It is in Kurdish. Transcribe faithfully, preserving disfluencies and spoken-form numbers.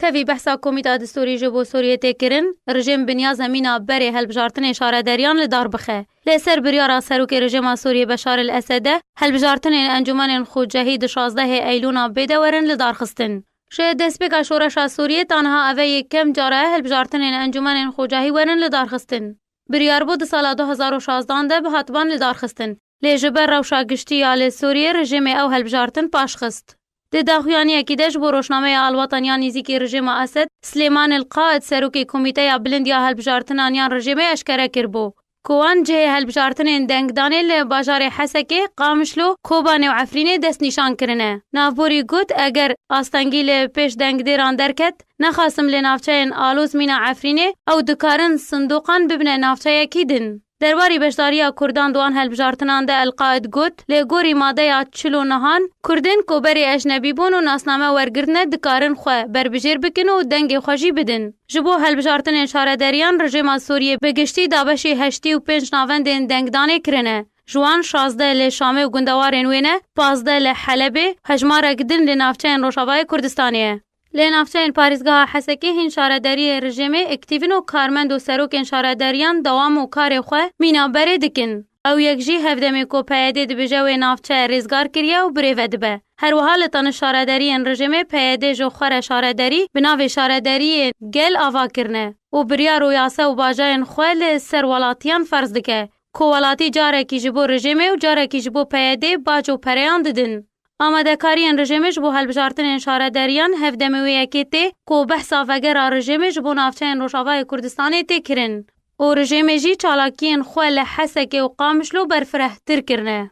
Tevî behsa Komîta Distûrî ji bo Sûriyê tê kirin, rejîm bi niya zemîna berê helbijartinên şarederiyan li dar bixe. Li ser biryara serokê rejîma Sûriyê Beşar el Esede, helbijartinên Encûmenên Xwecehî di şazdehê Eylûna bê de werin lidarxistin. Ji destpêka şoreşa Sûriyê tanha ev e yekem cara ye helbijartinên Encûmenên Xwecehî werin lidarxistin. Biryar bû di sala du hezar û şazdan de bihatiban lidarxistin. Lê ji ber rewşa giştî ya li Sûriyê rejîmê ew helbijartin paşxist. Di daxuyaniyekî de ji bo rojnameya Alwatan ya nêzîkî rejîma Esed, Silêman El Qaid serokê Komîteya Bilind ya Helbijartinan yan rejîmê eşkere kiribû ku wan cihê helbijartinên dengdanê li bajarê Hesekê, Qamişlo, Kobanê û Efrînê destnîşan kirine. Navborî got, eger astengî li pêş dengdêran derket, nexasim li navçeyên aloz mîna Efrînê, ew dikarin sindoqan bibine navçeyekî din. Derbarî beşdariya Kurdan di wan helbijartinan de El Qaid got, lê gorî madeya çil û nehan, Kurdên ku berê ecnebî bûn û nasname wergirtine dikarin xwe berbijêr bikin û dengê xwe jî bidin. Ji bo helbijartinên şarederiyan rejîma Sûriyê bi giştî dabeşî heştî û pênc navendên dengdanê kirine. Ji wan şazdeh li Şamê û gundewarên wê ne, pazdeh li Helebê, hejmarek din li navçeyên Rojavayê Kurdistanê ye. Li navçeyên parêzgeha Hesekê hîn şaredariyê rejîmê ektîv in û karmend û serokên şaredariyan dewam û karê xwe mîna berê dikin. Ew yek jî hevdemê ku P Y D dibêje wê navçe rêzgar kiriye û birêve dibe. Her wiha li taniş şaredariyên rejîmê P Y D ji xwe re şaredarî bi navê şaredariyên gel ava kirine û biryar û yasa û bajayên xwe li ser welatiyan ferz dike ku welatî carekî ji bo rejîmê û carekî ji bo P Y D bac û pereyan didin. Amadekariyên rejîmê ji bo helbijartinên şarederiyan hevdemê wê yekê tê ku behsa vegera rejîmê ji bo navçeyên Rojavayê Kurdistanê tê kirin û rejîmê jî çalakiyên xwe li Hesekê û Qamişlo berfirehtir kirine.